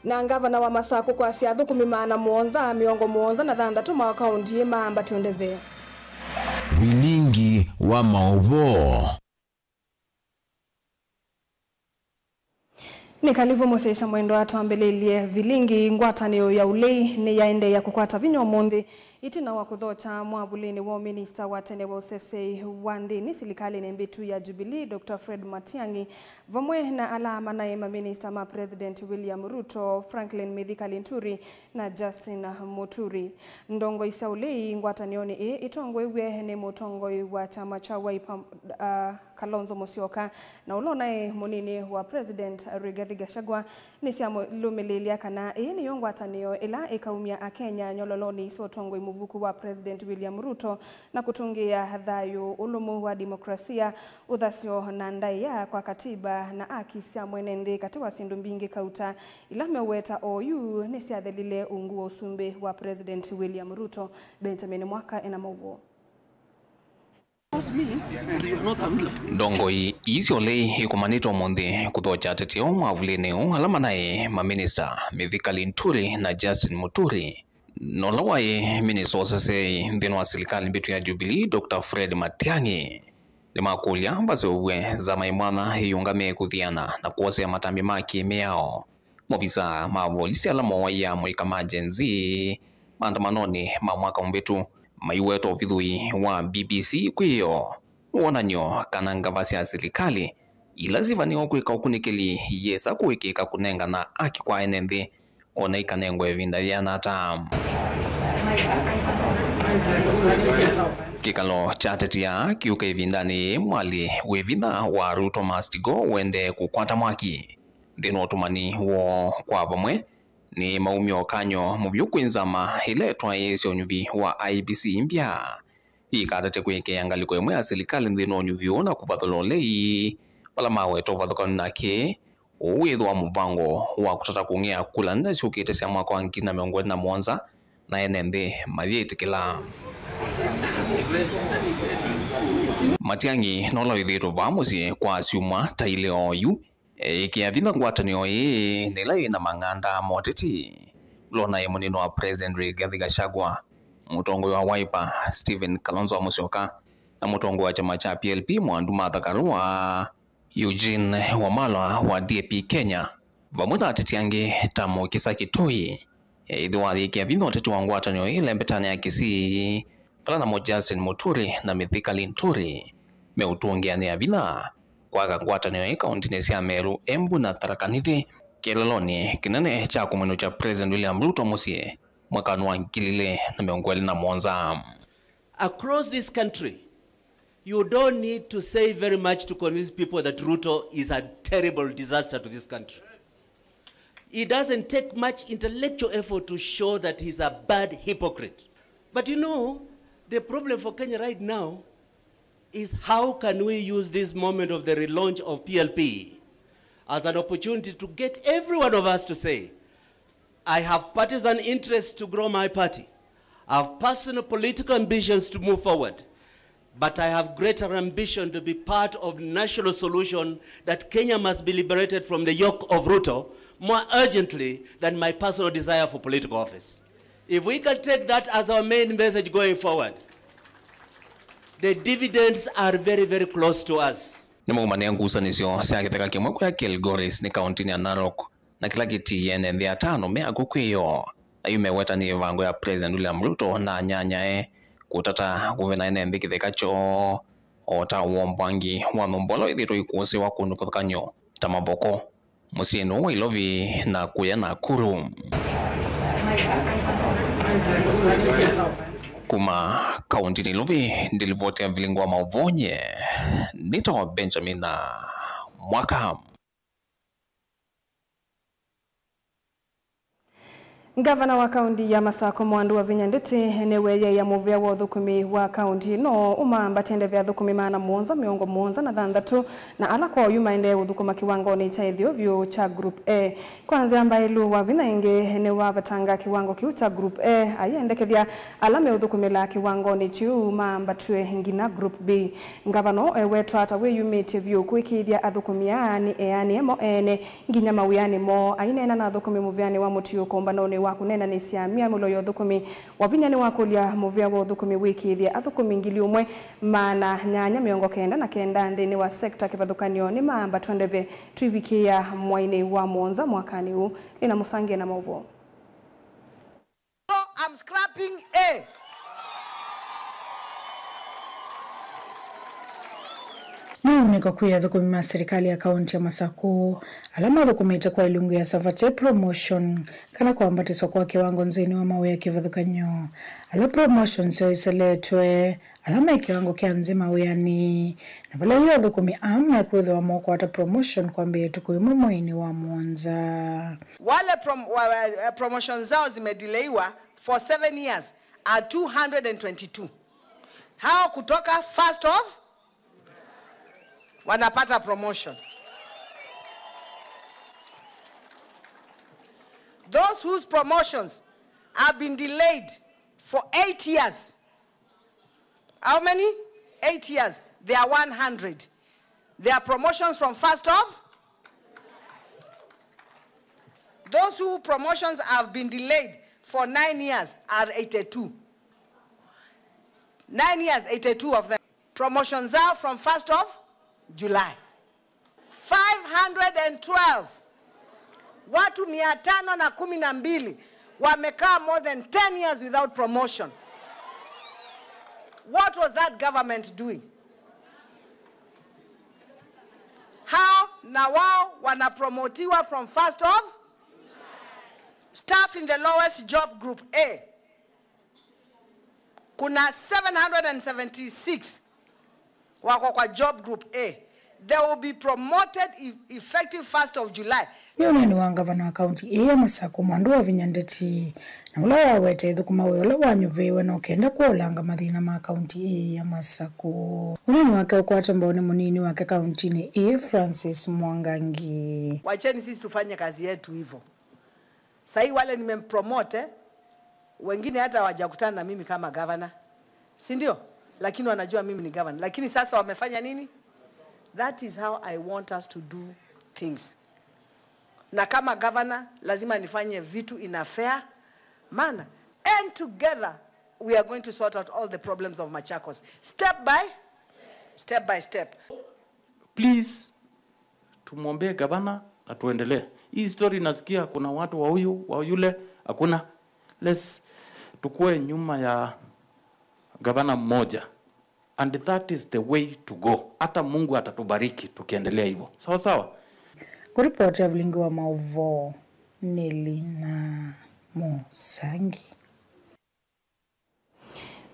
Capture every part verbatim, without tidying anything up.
Na ngavana wa Masakũ kwasya athũkũmi maana mũonza mĩongo mũonza na thanthatũ ma kaũnti ĩĩ maambatw'e ndeve. Vilingi wa maũvoo. Nĩ kalivu mũsyaĩĩsya mwendwa, twambĩlĩlye vilingi. Ngwatanĩo ya ũlei nĩyaendeea kũkwata vinya ũmũnthĩ ĩtina wa kũthokya mwavulĩnĩ wa ũminista wa tene wa ũseseĩ wa nthĩnĩ silikalĩnĩ mbĩtu ya Jubilee, Doctor Fred Matiang'i, vamwe na ala amanae maminista ma President William Ruto, Franklin Mithika Linturi na Justin Muturi. Ndongoi sya ũlei ngwatanĩonĩ ĩĩ itongoew'e nĩ mũtongoi wa kyama kya Wiper, uh, Kalonzo Musyoka, na ũla ũnaĩ mũnini wa President Rigathi Gachagua, nĩsyamũlũmĩlĩĩlya kana ĩĩ nĩyo ngwatanĩo ĩla ĩkaumya Akenya nyololonĩ sya ũtongoi mũvuku wa President William Ruto na kũtũngĩĩa thayũ, ũlũmu wa demokrasia, ũthasyo na ndaĩa kwa katiba na aki sya mwene nthĩ, katĩ wa syĩndũ mbingĩ kauta ila meũweta oyu nĩsyathelile ungu wa ũsumbĩ wa President William Ruto. Benjamin Mwaka ena maũvoo. Ndongoi ii sya ũlei ikũmanĩte ũmũnthĩ kũthokya ateti ao mwavulĩnĩ ũũ ala manaĩ maminista Mithika Linturi na Justin Muturi, na ũla waĩ minista wa ũseseĩ nthĩnĩ wa silikalĩ mbĩtu ya Jubilee, Doctor Fred Matiang'i. Nĩmakũlya vaseũvw'e nzama ĩ mwanya ĩyĩũngamĩe kũthiana na kwosea matambya ma kĩ-mĩao. Maovisaa ma volisi ala mooaie amũika ma Gen Z maandamanonĩ ma mwaka mũvĩtu maiweta ũvithũi wa B B C kwĩoo nĩ wonany'o kana ngava sya silikalĩ ila sivanĩwe kwĩka ũkunĩkĩli iyĩsa kũĩkĩĩka kũnengana aki kwa ene nthĩ, o na ikanengwa ĩvinda yĩana ata. Kĩkalo kya ateti aa kĩũka ĩvindanĩ yĩĩ mwalĩ wĩ vinya wa Ruto Must Go ũendee kũkwata mwaki. Nthĩnĩ wa ũtũmani woo kwa vamwe, nĩmaumya ũkany'o mũvyũ kwĩ nzama ĩla ĩtwaĩĩsye ũnyuvi wa I E B C mbya ikatate kwĩkĩĩa ngalĩko ĩmwe ya silikalĩ nthĩnĩ wa ũnyuvi ũũ na kũvathũla ũlei, vala maweta ũvathũkany'o na kĩĩ ũũ wĩthĩwa mũvango wa kũtata kũng'ea kula nene syũkĩte sya mwaka wa ngili na mĩongo ĩlĩ na mũonza na ene nthĩ mayĩtĩkĩla. Matiang'i, na ũla wĩthĩĩtwe vaa mũsyĩ kwa syumwa ta ilĩ oyu, eĩkĩa vinya ngwatanĩo ĩĩ nĩ ĩla yĩ na mang'anda ma ũteti, ũla ũnaĩ mũnini wa President Rigathi Gachagua, mũtongoi wa Wiper Stephen Kalonzo Musyoka, na mũtongoi wa kyama kya P L P Mwandu Martha Karua, Eugene Wamalwa wa D A P Kenya, vamwe na ateti angĩ ta Mukisa Kitui, ĩthĩwa ayĩkĩa vinya ũteti wa ngwatanĩo ĩĩ lembetanĩ ya Kisii, vala namo Justin Muturi na Mithika Linturi meũtũngĩanĩa vinya kwaka ngwatanĩo ĩĩ kaũntĩnĩ sya Meru, Embu na Tharaka Nithi, kĩeleelonĩ kĩnene kya kũmwinũkya President William Ruto mũsyĩ mwakanĩ wa ngili ilĩ na mĩongo ĩlĩ na mũonza. Across this country, you don't need to say very much to convince people that Ruto is a terrible disaster to this country. It doesn't take much intellectual effort to show that he's a bad hypocrite. But you know, the problem for Kenya right now is how can we use this moment of the relaunch of P L P as an opportunity to get every one of us to say, I have partisan interests to grow my party. I have personal political ambitions to move forward. But I have greater ambition to be part of national solution that Kenya must be liberated from the yoke of Ruto more urgently than my personal desire for political office. If we can take that as our main message going forward, the dividends are very, very close to us. Nĩmaumanĩa ngusanĩsyo sya kĩtheka kĩmwe kũya Kilgoris nĩ kaũntĩnĩ ya Narok, na kĩla kĩtiie ene nthĩ atano me akw'ũ kwĩoo, na yu meweta nĩ ĩvango ya President William Ruto na anyanyae kũtata kũvena ene nthĩ kĩtheka kyoo, o ta ũombo angĩ wa nyũmba ũla wĩthĩĩtwe ikũsĩwa kũndũ kĩvathũkany'o ta Mavoko, mũsyĩnĩ ũũ wa Ilovi na kũya Nakuru. Kuma kaũntĩnĩ Ilovi, ndilivoti ya vilingi wa maũvoo nye nĩtawa Benjamin Mwaka. Ngavana wa kaunti ya Masakũ, Mwandu wa Vinya Ndeti, nĩweeĩe mũvĩa wa ũthũkũmi wa kaunti ĩno ũmambatĩe ndeve athũkũmi maana mũonza mĩongo mũonza na thanthatũ, na ala kwa oyu maendee ũthũkũma kĩwangonĩ kya ĩtheo vyũ kya Group A. Kwa nzĩa mbaĩlu, Wavinya ĩngĩ nĩwavetanga kĩwango kĩu kya Group A, ayendekethya ala meũthũkũmĩla kĩwangonĩ kĩu mambatw'e nginya Group B. Ngavana ũũ ewetwa ta wĩyumĩtye vyũ kũĩkĩĩthya athũkũmi aa nĩ eanĩe mo ene nginya mawĩanĩ moo. Aineena na athũkũmi mũvĩanĩ wa mũtiũko ũmbanonĩ wa kũneenanĩsya myamũlo ya ũthũkũmi, Wavinya nĩwakũlya mũvĩa wa ũthũkũmi wĩkĩĩthye athũkũmi ngili ũmwe maana nyanya mĩongo kenda na kenda nthĩnĩ wa sekta kĩvathũkany'o nĩmaambatwa ndeve tũivikĩĩa mwainĩ wa mũonza mwakanĩ ũũ. Lina Mũsangie na maũvoo. So I'm scrapping A. Nĩ ũunĩko kwĩ athũkũmi ma silikalĩ ya kaunti ya Masakũ ala mathũkũmĩte kwa ilungu ya Savate Promotion kana kwambatĩswa kwa kĩwango nthĩnĩ wa mawĩa kĩvathũkany'o, ala promotion syoo iseletwe, ala me kĩwango kya nthĩ mawĩanĩ, na vala yu athũkũmi aa mekwĩthĩwa mokwata promotion kwambĩĩa ĩtukũ ĩmwe mweinĩ wa mũonza. Wale prom-, wa, wa, promotion zao zimedelaywa for seven years are two hundred and twenty-two. Hao kutoka first of wanapata promotion. Those whose promotions have been delayed for eight years. How many? Eight years. They are one hundred. There are promotions from first of. Those who promotions have been delayed for nine years are eighty-two. Nine years, eighty-two of them. Promotions are from first of July. Five hundred and twelve. Watu mia tano na kumi na mbili wamekaa more than ten years without promotion. What was that government doing? Hao na wao wanapromotiwa from first of staff in the lowest job group A. Kuna seven hundred and seventy-six wako kwa job group A. They will be promoted e-, effective first of July. Nĩ ũneeni wa ngavana wa kaunti ĩĩ ya Masakũ, Mwandu wa Vinya Ndeti, na ũla wawete ĩthũkũma wĩa ũla wanyuvĩĩwe na ũkenda kũolanga mathĩna ma kaunti ĩĩ ya Masakũ. Ũneeni wake ũkwatwe mbau nĩ mũnini wake kauntinĩ ĩĩ, Francis Mwangangi. Wacheni sisi tufanye kazi yetu hivyo. Sahii wale nimempromote, wengine hata hawajakutana na mimi kama gavana, si ndio? Lakini wanajua mimi ni gavana. Lakini sasa wamefanya nini? That is how I want us to do things. Na kama gavana, lazima nifanye vitu in a fair manner. And together, we are going to sort out all the problems of Machakos. Step by step by step. Please, tumwombee gavana na tuendelee. Hii story nasikia kuna watu wa huyu, wa yule, hakuna. Let's tukue nyuma ya gavana mmoja. And that is the way to go. Hata Mungu atatubariki tukiendelea hivyo. Sawa sawa? Kũripoti ya vilingi wa maũvoo nĩ Lina Mũsangi.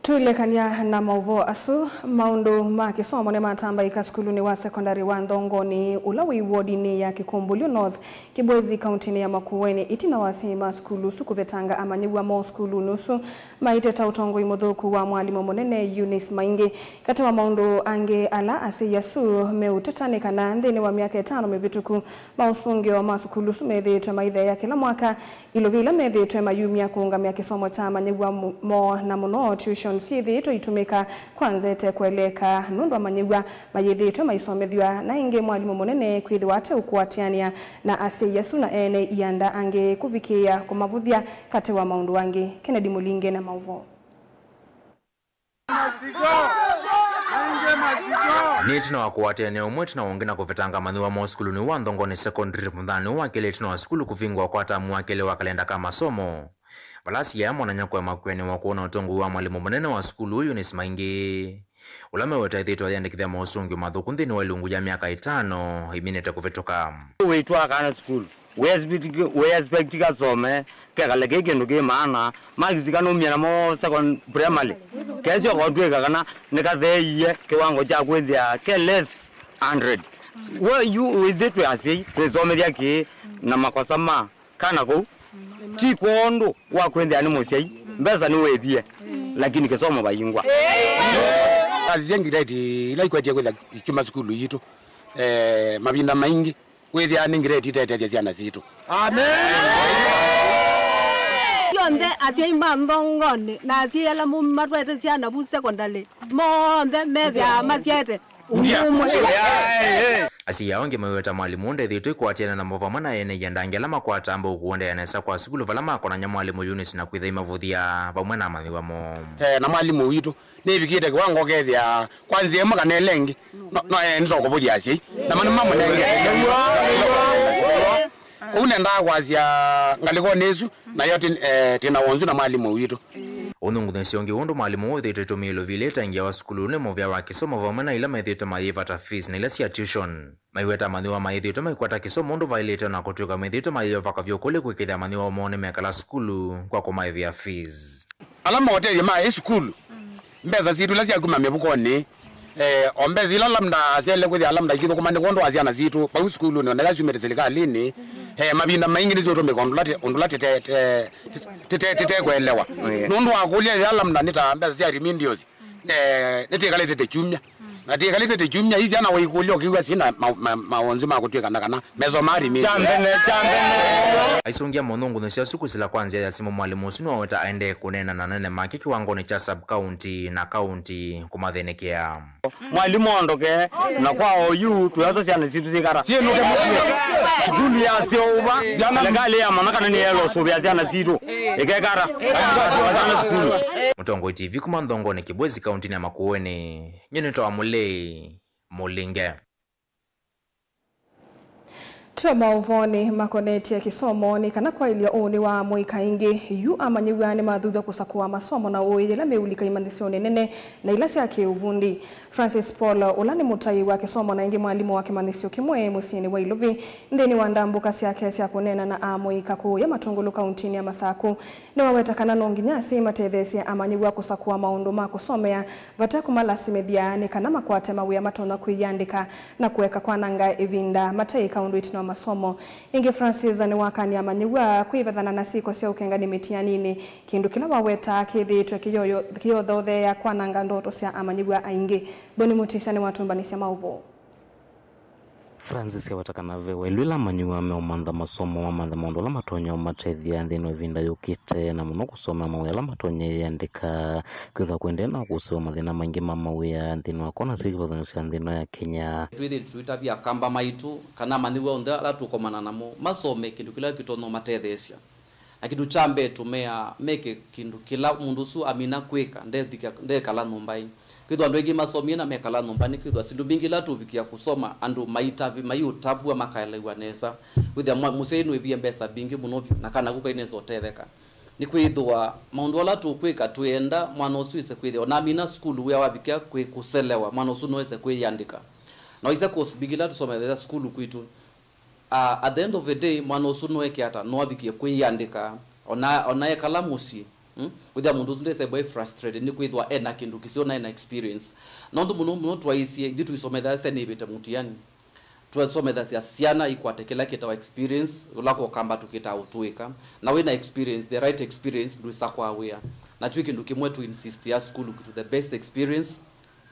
Twĩlekany'a na maũvoo asu, maũndũ ma kĩsomo nĩmatambaĩka sukulunĩ wa sekondalĩ wa Nthongoni, ũla wĩ wodinĩ ya Kĩkũmbũlyo North, Kĩbwezi, kauntinĩ ya Makueni, ĩtina wa asyai ma sukulu ũsu kũvetanga amanyĩw'a moo sukulunĩ ũsu maiteta ũtongoi mũthũku wa mwalimũ mũnene Eunice Maingi. Katĩ wa maũndũ angĩ ala asyai asu meũteta nĩ kana nthĩnĩ wa myaka ĩtano mĩvĩtũku, maũsũngĩo ma sukulu ũsu methĩĩtwe maitheea kĩla mwaka, ilovi ila methĩĩtwe mayumya kũũngamĩa kĩsomo kya amanyĩw'a mu-, moo, na mũno tuition syĩthĩĩtwe itũmĩka kwa nzete kũeleeka nũndũ amanyĩw'a mayĩthĩĩtwe maisomethw'a, na ĩngĩ mwalimũ mũnene kwĩthĩwa ate ũkũatĩanĩa na asyai asu na ene ianda angĩ kũvikĩĩa kũmavũthya, katĩ wa maũndũ angĩ. Kennedy Mũlinge na maũvoo. Nĩ ĩtina wa kũatĩanĩa ũmwe ĩtina wa ũngĩ na kũvetanga amanyĩw'a moo sukulunĩ wa Nthongoni Secondary mũthenya wa kelĩ ĩtina wa sukulu kũvingũa kwa tamu wa kelĩ wa kalenda ka masomo, vala asyai aya monany'a kũema kwĩanĩwa kũũ na ũtongoi wa mwalimũ mũnene wa sukulu ũũ, Eunice Maingi, ũla meweta ethĩĩtwe ayĩandĩkĩthya maũsũngĩo mathũku nthĩnĩ wa ilungu ya myaka ĩtano ĩminĩte kũvĩtũka. Wĩtwaa kana sukulu. We expect, we expect kasome, kekale kĩ kĩndũ kĩ maana, marks kana umie namo second primary. Kesyo kotwĩka kana nĩkatheeie kĩwango kya kwĩthĩa ke less hundred. We yu wĩthĩ twĩ asyai, twĩsomethya kĩ na makosa ma kana kũu, Ti kwondũ wa kwĩthĩa nĩ mũsyai, mbesa nĩwĩvie, lakini kĩsomo vaingwa. Asisya ngireti ila ikwetie kwĩthĩa ikyuma sukulu yitũ, eh, mavinda maingĩ wĩthĩaa nĩ ngireti itetethya syana sitũ. Amen. Yonthe asyai ma nthongonĩ na asyai ala matwete syana vu sekondalĩ, monthe methĩaa masyaĩte ũndũ ũmwe. Asyai aa angĩ maiweta mwalimũ ũũ ndethĩĩtwe ĩkwatĩana namo vamwe na ene ianda angĩ ala makwataa mbau kũendeea nesa kwa sukulu vala makonany'a mwalimũ Eunice na kwĩthĩa imavũthya vamwe na amanyĩw'a moo. Eh, na mwalimũ witũ nĩvikĩte kĩwango ũkethĩa kwa nzĩa ĩmwe kana ĩla ĩngĩ, no, no, eh, nĩtokũvũthya asyai. Na manĩ mamũnengete. Kũu nendaa kwasya ngalĩkonĩ ĩsu, nayo tĩ, eh, tĩ na wonzu na mwalimũ witũ. Ũnthũngũthĩsye ũngĩ ũndũ mwalimũ ũũ wĩthĩĩtwe ĩtũmĩĩlo vilĩta ngia wa sukulu nĩ mũvea wa kĩsomo vamwe na ila methĩĩtwe mayĩvata fees na ila sya tuition. Maiweta amanyĩw'a mayĩthĩĩtwe maikwata kĩsomo ũndũ vaĩlĩte na kũtw'ĩka methĩĩtwe mayĩovaka vyũ kũlĩ kwĩkĩthya amanyĩw'a moo nĩmekala sukulu kwa kũmaĩvĩa fees. Ala maũtethyo ma ĩ sukulu, mbesa sitũ ila sya kuma mĩvukonĩ, eh, o mbesa ila lamda syaĩle kwĩthĩa lamda ikĩthũkũma nĩ kwondũ wa syana sitũ vau sukulunĩ, ona ila syumĩte silikalĩnĩ, eh, mavinda maingĩ nĩsyũtũmĩka ũndũ ũla tĩ-, ũndũ ũla tĩte-, tĩte-, tĩte-, tĩtekũelewa. Nũndũ wa kũlya ĩla lamda nĩ ta mbesa sya remedials, eh, nĩtĩkalĩte tĩkyumya. Na tĩkalĩte tĩkyumya, ii syana waikũlya ũkĩw'a syĩna ma-, ma-, mawonzu ma kũtw'ĩkana kana mesoma arimi. Kya mbene, kya mbene. Aisungia monũngũnĩsyo asu kwĩsĩla kwa nzĩa ya simũ, mwalimũ ũsu nĩwaweta aendee kũneena na anene make kĩwangonĩ kya sub-county na county kũmathĩnĩkĩa. Mwalimũ ondoke, na kwa oyu twĩosa syana sitũ syĩkara. Syĩnũke mũsyĩ. Sukulu yaseũva, serikali yamanya kana nĩyeelosũvĩa syana sitũ. Ĩkekara. Syana sukulu. Mũtongoi T V kuma Nthongonĩ Kĩbwezi kauntinĩ ya Makueni. Nyie nĩtawa Mũlei Mũlinge. Twĩ maũvoonĩ makonetye kĩsomo, nĩ kana kwaĩlya ũnĩ wa mũika ĩngĩ, yu amanyĩw'a nĩmathuthw'a kũsakũa masomo na ũĩ yĩla meũlika imanyĩsyonĩ nene na ila sya kĩũvundi. Francis Paul, ũla nĩ mũtaĩi wa kĩsomo na ĩngĩ mwalimũ wa kĩmanyĩsyo kĩmwe mũsyĩnĩ wa Ilovi, nthĩnĩ wa ndambũka syake sya kũneena na amũika kũũya Matũngũlũ kauntinĩ ya Masakũ, nĩwaweta kana no nginya asyai matetheesye amanyĩw'a kũsakũa maũndũ ma kũsomea vate kũmalasimĩthya nĩ kana makwate mawĩa matonya kwĩyĩandĩka na kũeka kwananga ĩvinda mateĩka ũndũ ĩtina wa masomo. Ĩngĩ, Francis nĩwakany'a amanyĩw'a kwĩvathana na syĩko sya ũkengani mĩtianinĩ, kĩndũ kĩla wawetaa kĩthĩĩtwe kĩyoyo-, kĩyothotheea kwananga ndoto sya amanyĩw'a aingĩ. Boni Mutisya nĩwatũmbanĩsya maũvoo. Francis aweta kana ve waĩlu ĩla amanyĩw'a meũmantha masomo, mamanthe maũndũ ala matonya ũmatethya nthĩnĩ wa ĩvinda yũkĩte, na mũno kũsomea mawĩa ala matonya ĩyandĩka. Kwĩthwa kũendee na kũseũvya mathĩna maingĩ ma mawĩa nthĩnĩ wa kona syĩ kĩvathũkany'o sya nthĩ ĩno ya Kenya. Twĩthĩĩtwe tũitavya Akamba maitũ kana amanyĩw'a onthe ala tũkomana namo masome kĩndũ kĩla kĩtonya ũmatetheesya. Na kĩndũ kya mbee tũmeaa meke kĩndũ kĩla mũndũ ũsu amina kwĩka, ndethika, ndekala nyũmba ĩ. Kwĩthwa andũ aingĩ masomie na mekala nyũmba, nĩ kwĩthwa syĩndũ mbingĩ ila tũvikĩa kũsoma andũ maitavi-, maiũtavw'a makaelewa nesa. Kwĩthĩa mwa-, mũsyai nũĩvie mbesa mbingĩ mũno vyũ, na kana kau kainesa ũtetheka. Nĩ kwĩthwa maũndũ ala tũkwĩka twĩenda mwana ũsu ĩse kwĩthĩa ona amina sukulu wĩa wavikĩa kwĩ kũselewa, mwana ũsu no ĩse kwĩyĩandĩka. Na waisya course mbingĩ ila tũsomethasya sukulu kwitũ, Ah, at the end of the day, mwana ũsu nũeke ata? Nũavikie kwĩyĩandĩka, ona, ona ekala mũsyĩ. Mm? Wĩthĩa mũndũ ũsu ndesembwa e frustrated nĩ kwĩthwa ena kĩndũ kĩseo na ena experience. Nũndũ mũno mũno twaisye, ithyĩ tũisomethasya nĩvĩte mũtiani. Twasomethasya syana ikwate kĩla kĩtawa experience, ũla kwa Ũkamba tũkĩtaa ũtũĩka. Na wĩna experience, the right experience, ndwĩsa kwa wĩa. Na twĩ kĩndũ kĩmwe tũ insistia sukulu kwitũ, the best experience,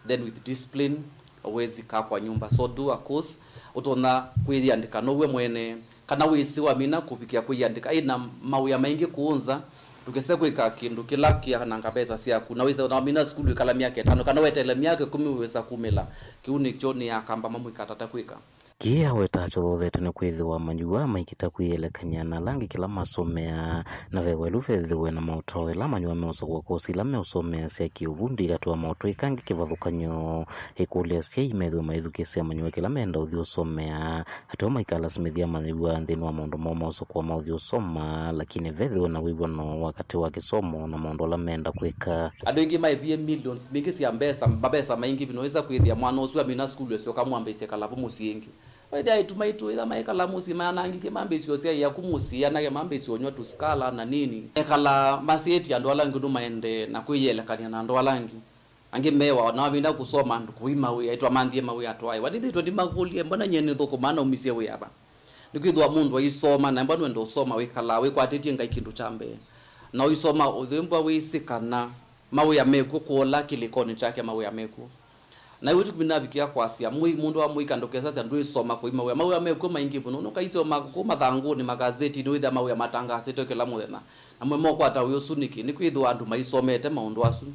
then with discipline, huwezi kaa kwa nyumba. So do a course, ũtonya kwĩyĩandĩka nowe mwene, kana wĩsĩ wamina kũvikĩa kwĩyĩandĩka. Ĩna mawĩa maingĩ kũũ nza, ndũkese kwĩka kĩndũ kĩla kĩananga mbesa syaku. Na wĩsĩ wamina sukulu ĩkala myaka ĩtano, kana wetele myaka ĩkũmi wĩsa kumĩla. Kĩu nĩkyo nĩ Akamba mamwĩkatata kwĩka. Kĩĩ aweta kyothothete nĩ kwĩthĩwa amanyĩw'a maikĩta kwĩyĩelekany'a na ala angĩ kĩla masomeaa, na ve waĩlu vethĩwe na maũtao ĩla amanyĩw'a meũsakũa kosi ila meũsomea sya kĩũvundi ikatũa maũtwaĩkange kĩvathũkany'o. Ĩkũlya asyai methĩwe maithukĩĩsya amanyĩw'a kĩla menda ũthi ũsomea, ateo maikalasimĩthya amanyĩw'a nthĩnĩ wa maũndũ moo ma ũsakũa ma ũthi ũsoma, lakini vethĩwe na wĩw'ano wa katĩ wa kĩsomo na maũndũ ala menda kwĩka. Andũ aingĩ maĩvie millions mbingĩ sya mbesa, mavesa maingĩ vino wĩsa kwĩthĩa mwana ũsu amina sukulu esyoka mwambĩĩsye kalavu mũsyĩ ĩngĩ. Wĩthĩa aĩtu maitũ ĩla maĩkala mũsyĩ mayanangĩtye mambĩĩsye ũsyaĩa ku mũsyĩ, anake mambĩĩsye ũnyw'a tũsikala na nini. Ekala masĩtye andũ ala angĩ ũndũ maendee na kwĩyĩelekany'a na andũ ala angĩ. Angĩ mewa, na mavinda kũsoma andũ kũi mawĩa, aitũ amanthie mawĩa atwaĩwa. Nĩthĩtwe ndimakũlye, mbona nyie nĩthũkũmaa naumisye wĩa va? Nĩkwĩthĩwa mũndũ aisoma, na embwa nĩwenda ũsoma wĩkalaa wĩkwatĩtye Ngai kĩndũ kya mbee. Na ũisoma ũyĩmbwa wĩsĩ kana mawĩa mekw'o, kũola kĩlĩkonĩ kyake mawĩa mekw'o. Na ĩw'o ĩtukũ nĩnavikĩa kwasya, mũi-, mũndũ wa mũika ndũkesasya ndwĩsoma kũi mawĩa. Mawĩa mekw'o maingĩ mũno. Nũkaisoma kũu mathangũnĩ, magazetinĩ, wĩthĩa mawĩa matangaasĩtwe kĩla mũthenya. Na mwĩ mokwata wĩa ũsu nĩkĩ? Nĩkwĩthĩwa andũ maisomete maũndũ asu.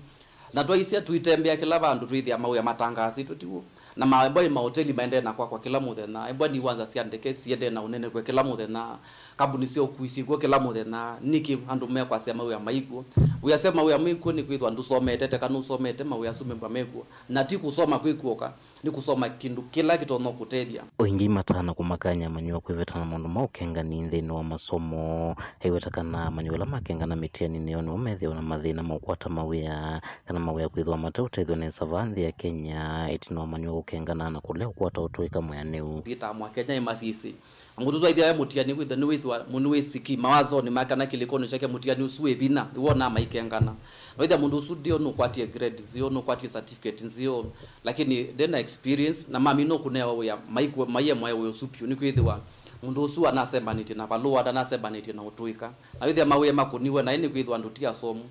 Na twaisya tũitembea kĩla vandũ, twĩthĩa mawĩa matangaasĩtwe, ti w'o? Na ma-, embwa nĩ mahoteli maendee na kwakwa kĩla mũthenya. Embwa nĩ iwanza sya ndeke siendee na ũnenevw'a kĩla mũthenya. Kambuni sya ũkui syĩkw'o kĩla mũthenya. Nĩkĩ andũ mekwasya mawĩa maikw'o? Wĩasya mawĩa maikw'o nĩkwĩthĩwa ndũsomete, teka nũsomete, mawĩa asu membwa mekw'o. Na ti kũsoma kwĩ kw'oka, nĩ kũsoma kĩndũ kĩla kĩtonya kũtethya. O ĩngĩ, matana kũmakany'a amanyĩw'a kwĩveta na maũndũ ma ũkengani nthĩnĩ wa masomo. Aiweta kana amanyĩw'a ala makengana mĩtianinĩ ĩyo nĩmo methĩawa na mathĩna ma ũkwata mawĩa, kana mawĩa kwĩthĩwa mateũtethw'a nesa vaa nthĩ ya Kenya, ĩtina wa amanyĩw'a kũkengana na kũlea ũkwata ũtũĩka mwĩanĩu. Yĩtaa mwa Kenya ĩmasisĩ. Na mũndũ ũsu aithĩa e mũtiani, wĩthĩa nĩwĩthĩwa, nĩwĩsĩ kĩ mawazonĩ make kana kĩlĩkonĩ kyake mũtiani ũsu wĩ vinya, nĩwonaa maikengana. Na wĩthĩa mũndũ ũsu ndio nũkwatie grade nzeo, nũkwatie certificate nzeo, lakini ndena experience, na mami nũkũnewa wĩa, maiku-, maiye mwae wĩa ũsu vyũ, nĩkwĩthĩwa mũndũ ũsu anasembanĩtye na valũa, ndanasembanĩtye na ũtũĩka. Na wĩthĩa mawĩa makũniwe naĩ, nĩkwĩthĩwa andũ ti asomu,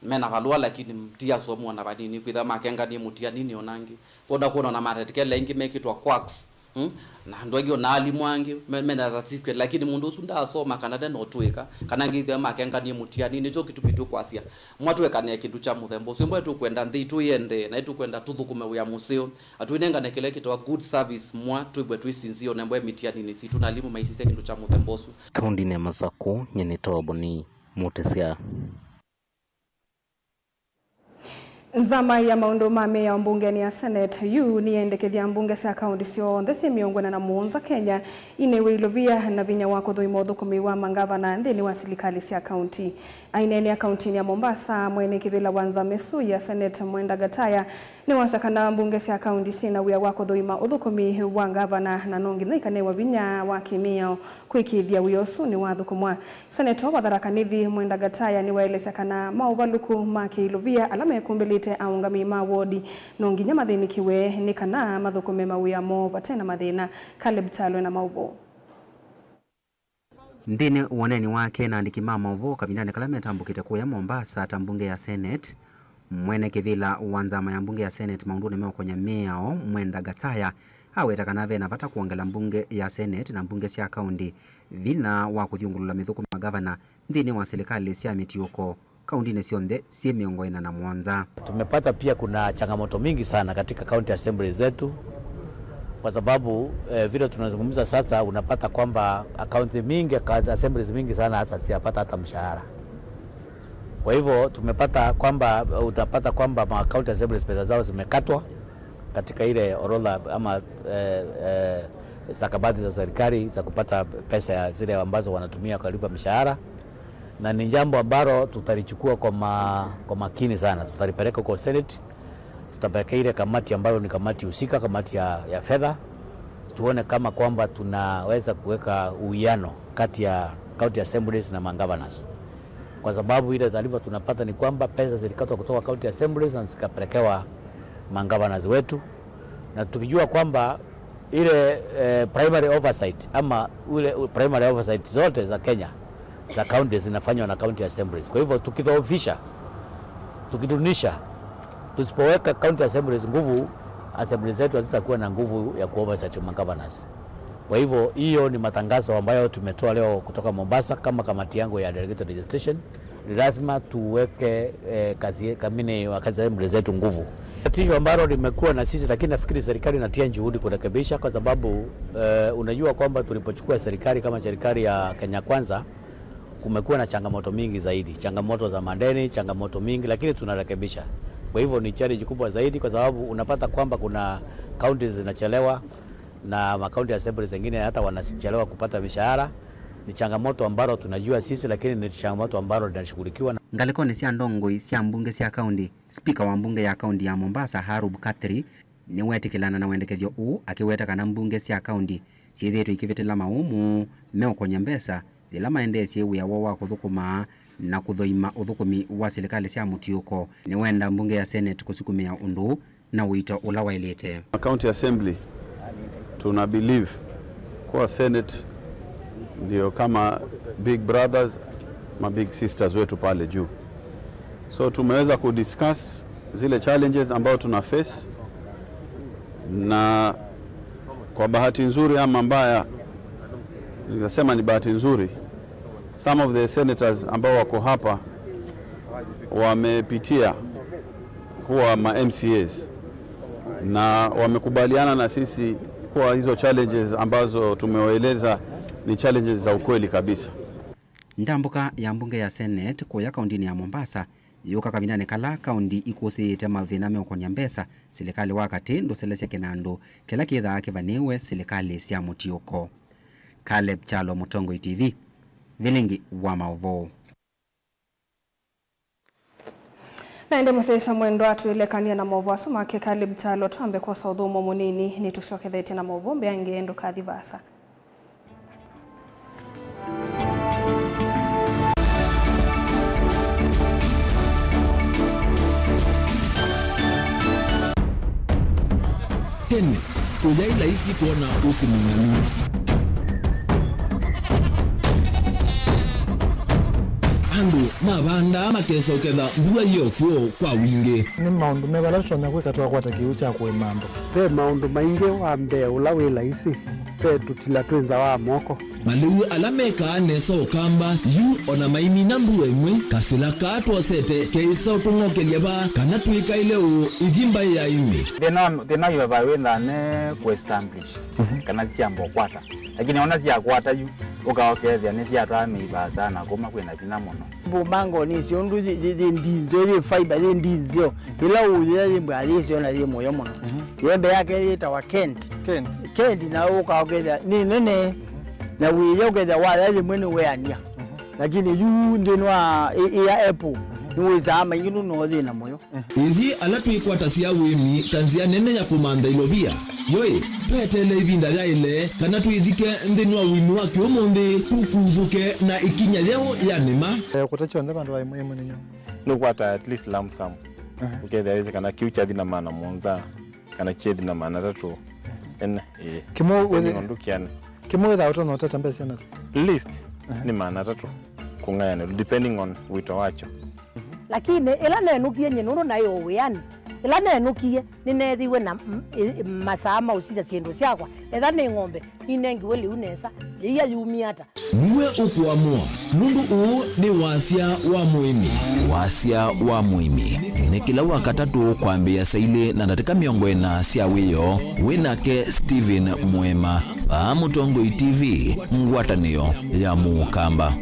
mena valũa, lakini ti asomu ona vanini, kwĩthĩwa makenganie mũtianinĩ ona angĩ. Kwona kwona na matetekele aingĩ mekĩtwa quacks. Mm? Na andũ angĩ ona alimũ angĩ me- mena certificate, lakini mũndũ ũsu ndaasoma kana ndena ũtũĩka, kana angĩ itheo makenganie mũtiani. Nĩkyo kĩtumi tũkwasya mwatũekanĩa kĩndũ kya mũthemba ũsu. Ĩmwe tũkwenda nthĩ itũ ĩendee, na ĩtũkwenda tũthũkũme wĩa mũseo, na tũinengane kĩla kĩtawa good service mwa twĩw'e twĩ sincere ona ĩmwe mĩtianinĩ sitũ, na alimũ maisisya kĩndũ kya mũthemba ũsu. Kaũndĩnĩ ya Masakũ, nyie nĩ Toboni Mũtĩsya. Nzama ya maũndũ ma mĩao mbungenĩ ya Senate yu nĩyendekethya mbunge sya kaũntĩ syonthe syĩ mĩongo ĩna na mũonza Kenya inew'e ilovia na vinya wa kũthũima ũthũkũmi wa mangavana nthĩnĩ wa silikalĩ sya kaũntĩ. Aineenea kaũntĩnĩ ya Mombasa, mwene kĩvĩla wa nzama ĩsu ya Senate Mwenda Gataya nĩwasya kana mbunge sya kaũntĩ syĩna wĩa wa kũthũima ũthũkũmi wa ngavana na no nginya ikanewa vinya wa kĩmĩao kwĩkĩĩthya wĩa ũsu nĩwathũkũmwa. Seneta wa Tharaka Nithi Mwenda Gataya nĩwaelesya kana maũvalũku ma kĩilovia ala mekũmbĩlĩte aũngamĩi ma wodi no nginya mathĩnĩkĩwe nĩ kana mathũkũme mawĩa moo vate na mathĩna. Caleb Kyalo ena maũvoo. Nthĩnĩ wa ũneeni wake na andĩki ma maũvoo kavindanĩ kala metambũkĩte kũya Mombasa ta mbunge ya Senate, mwene kĩvĩla wa nzama ya mbunge ya Senate maũndũnĩ ma ũkonya mĩao, Mwenda Gataya, aweta kana ve na vata kwongela mbunge ya Senate na mbunge sya kaũntĩ vinya wa kũthyũngũlũla mĩthũkũmi wa ngavana nthĩnĩ wa silikalĩ sya mĩtiũko kaũntĩnĩ syonthe syĩ mĩongo ĩna na mũonza. Tumepata pia kuna changamoto mingi sana katika county assemblies zetu, kwa sababu, eh, vile tunazungumza sasa, unapata kwamba county mingi, assemblies mingi sana hasa sijapata hata mshahara. Kwa hivyo tumepata kwamba, utapata kwamba ma county assemblies pesa zao zimekatwa katika ile orodha ama, eh, eh, stakabadhi za serikali za kupata pesa ya zile ambazo wanatumia kulipa mishahara, na ni jambo ambalo tutalichukua kwa ma-, kwa makini sana. Tutalipeleka huko Senate, tutapelekea ile kamati ambayo ni kamati husika, kamati ya, ya fedha, tuone kama kwamba tunaweza kuweka uwiano kati ya county assemblies na magovernors, kwa sababu ile taarifa tunapata ni kwamba pesa zilikatwa kutoka county assemblies na zikapelekewa magovernors wetu, na tukijua kwamba ile, eh, primary oversight ama ule, u-, primary oversight zote za Kenya za county zinafanywa na county assemblies. Kwa hivyo tukidhoofisha, tukidunisha, tusipoweka county assemblies nguvu, assemblies zetu hazitakuwa na nguvu ya kuoversight magovernors. Kwa hivyo hiyo ni matangazo ambayo tumetoa leo kutoka Mombasa kama kamati yangu ya delegated legislation. Ni lazima tuweke, eh, kazi, kamine wa kazi assemblies zetu nguvu. Tatizo ambalo limekuwa na sisi, lakini nafikiri serikali inatia juhudi kurekebisha, kwa sababu, eh, unajua kwamba tulipochukua serikali kama serikali ya Kenya Kwanza, kumekuwa na changamoto mingi zaidi, changamoto za madeni, changamoto mingi, lakini tunarekebisha. Kwa hivyo ni challenge kubwa zaidi, kwa sababu unapata kwamba kuna counties zinachelewa na ma county assemblies zingine hata wanachelewa kupata mishahara. Ni changamoto ambalo tunajua sisi, lakini ni changamoto ambalo linashughulikiwa na ngalĩkonĩ sya ndongoi sya mbunge sya kaũntĩ, spika wa mbunge ya kaũntĩ ya Mombasa, Harub Khatri, nĩwetĩkĩlana na wendekethyo ũũ, akĩweta kana mbunge sya kaũntĩ syĩthĩĩtwe ikĩvĩtĩla maũmũ meũkonya mbesa yĩla maendeesye wĩa woo wa kũthũkũma na kũthoima ũthũkũmi wa silikalĩ sya mũtiũko. Nĩwenda mbunge ya Senate kũsukumĩa ũndũ na ũito ũla waĩlĩte. County Assembly, tuna believe kwa Senate Ndio kama big brothers, ma big sisters wetu pale juu. So tumeweza kudiscuss zile challenges ambayo tuna face, na kwa bahati nzuri ama mbaya, ninasema ni bahati nzuri, some of the senators ambao wako hapa wamepitia kuwa ma M C As na wamekubaliana na sisi kuwa hizo challenges ambazo tumewaeleza ni challenges za ukweli kabisa. Ndambũka ya mbunge ya Senate kũya kaũndĩnĩ ya Mombasa yũka kavindanĩ kala kaũndi ikũsĩĩte mathĩna meũkonĩa mbesa, silikalĩ wa katĩ ndũselesya kĩnandũ kĩla kĩthaa kĩvanĩĩwe silikalĩ sya mũtiũko. Caleb Kyalo, Mũtongoi T V, vilingi wa maũvoo. Na ĩndĩ mũsyaĩĩsya mwendwa, twĩlekany'a na maũvoo asu make Caleb Kyalo, twambe kwosa ũthũmũo mũnini, nĩtũsyokethetye na maũvoo mbeange, ndũkathi vaasa. Tene, ũyaĩ laisi kwona ũsĩ mũng'anu. Andũ mavandaa makesa ũketha mbua yĩ o kw'o kwa wingĩ. Nĩ maũndũ meva ala tũtonya kwĩka twakwata kĩw'ũ kya kũĩma andũ? Ve maũndũ maingĩ. Wa mbee ũla wĩ laisi, ve tũtila twĩ nza wa moko. Malĩu ala mekaa nesa Ũkamba yu o na maimina mbua ĩmwe, kasĩla kaa twosete keĩsa ũtũng'okelya vaa kana twĩkaĩle ũũ ĩthi mbaĩ ya ĩmĩ. Thĩna, thĩna wĩ va wĩ nthane kũ establish kana syamba ũkwata. Lakini ona syakwata yu, ũka ũkethĩa nĩsyatwaa mĩi vaasa na kuma kwĩna vinya mũno. Mbumangoni icio ũndũ yĩ, yĩ, yĩ ndinzeo, yĩ fiber, yĩ ndinzeo. Ĩla ũyĩa yĩ mbwa yĩsyo na yĩ mũyo mũno. Yembe yake yĩtawa Kent. Kent. Kent, na ũka ũkethĩa nĩ nene, na wĩya ũkethĩa waya yĩmwe nĩ weania. Lakini yu nthĩnĩ wa ĩ-, ĩya apple, nĩ wĩsaa maingĩ nũno thĩna mũyo. Ithyĩ ala twĩkwatasya ũĩmi ta nzĩa nene ya kũmantha ilovia, yoĩ, tweteele ĩvinda yaĩle kana twĩthike nthĩnĩ wa ũĩmi wa kĩũmũnthĩ, tũkuthũke na ĩkinya yeũ ya nĩma. Eh, kũta kyonthe vandũ va ĩmwe ĩmwe nĩ nyũmũ. Nũkwata at least lump sum. Aha. Ũkethĩa wĩsĩ kana kĩu kyathi na maana mũonza, kana kyethi na maana atatũ. Ene, ĩĩ. Kĩmwe wĩthĩ- Ũndũ kĩane. Kĩmwe wĩthaa ũtonya ũtata mbesa syana? Least, aha, nĩ maana atatũ kũng'ayanĩlwa, depending on wĩto wakyo. Lakini ĩla nenũkie nyie nũndũ naĩ o wĩanĩ, ĩla nenũkie nĩneethiwe na m-, ĩ-, masaa ma ũsisya syĩndũ syakwa. Etha nĩ ng'ombe, ninengiwe lĩu nesa, yĩia yumie ata? Nue ũkũamũa, nũndũ ũũ nĩ wasya wa mũĩmi. Wasya wa mũĩmi nĩ kĩla Wakatatũ kwambĩĩa saa ilĩ na ndatĩka mĩongo ĩna sya wĩoo, wĩ nake Stephen Mwema, vaa Mũtongoi T V, ngwatanĩo ya Mũkamba.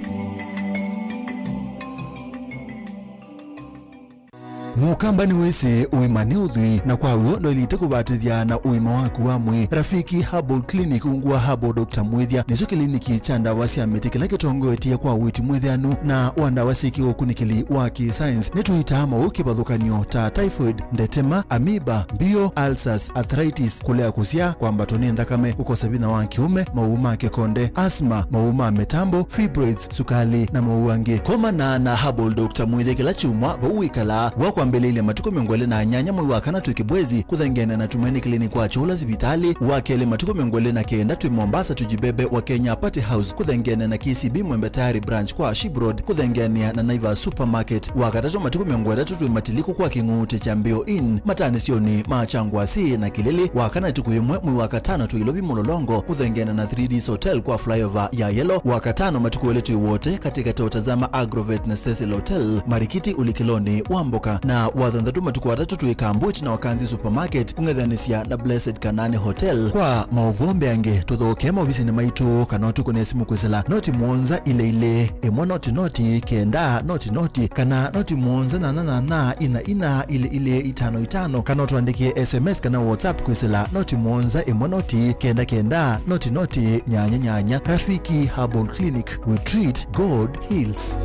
Mũkamba nĩwĩsĩ ũima nĩ ũthwii, na kwa w'o ndwaĩlĩte kũvatĩthya na ũima waku wa mwĩĩ. Rafiki Herbal Clinic ungu wa Herbal Doctor Mwĩthya nĩkyo kĩliniki kya ndawa sya mĩtĩ kĩla kĩtongoetye kwa ũiiti mwĩthĩanu na wa ndawa syĩ kĩũkunĩkĩli wa kĩ-science. Nĩtũitaa maũũ kĩvathũkany'o ta typhoid, ndetema, amoeba, mbio, ulcers, arthritis, kũlea kũsyaa, kwambatwa nĩ nthakame, kũkosa vinya wa kĩũme, maũũ ma kĩkonde, asthma, maũũ ma mĩtambo, fibroids, sukalĩ, na maũũ angĩ. Komana na Herbal Doctor Mwĩthya kĩla kyumwa vau wĩkalaa, wa kwambĩlĩĩlya matukũ mĩongo ĩlĩ na nyanya mwei wa kana twĩ Kĩbwezi, kũthengeana na Tumaini Clinic wa Kyũla sivitalĩ, wa kelĩ matukũ mĩongo ĩlĩ na kenda twĩ Mombasa Tujibebe wa Kenya Party House, kũthengeana na K C B Mwembe Tayari Branch kwa Ship Road, kũthengeanĩa na Naivas Supermarket, wa katatũ matukũ mĩongo ĩtatũ twĩ Matiliku kwa Kĩng'uutĩ kya Mbĩo Inn, matanĩsyonĩ ma Kyangwasĩ na Kĩlĩlĩ, wa kana ĩtukũ yĩmwe mwei wa katano twĩ Ilovi Mũlolongo, kũthengeana na Three Ds Hotel kwa flyover ya Yellow, wa katano matukũ elĩ twĩ Wote, katĩkatĩ wa Tazama Agrovet na Cecil Hotel, Marikiti ũlikĩlonĩ wa mboka, na wa thanthatũ matukũ atatũ twĩ Kambwit na Wakanzi Supermarket, kũng'ethanĩsya na Blessed Kanani Hotel. Kwa maũvoo mbeange, tũthokee maovisinĩ maitũ kana ũtũkũne simũ kwĩsĩla noti mũonza ilĩ ilĩ, ĩmwe noti noti, kenda noti noti, kana noti mũonza nyanya nyanya, ina ina, ilĩ ilĩ, itano itano, kana ũtũandĩkĩe S M S kana WhatsApp kwĩsĩla noti mũonza ĩmwe noti, kenda kenda, noti noti, nyanya nyanya. Rafiki Herbal Clinic, we treat, God heals.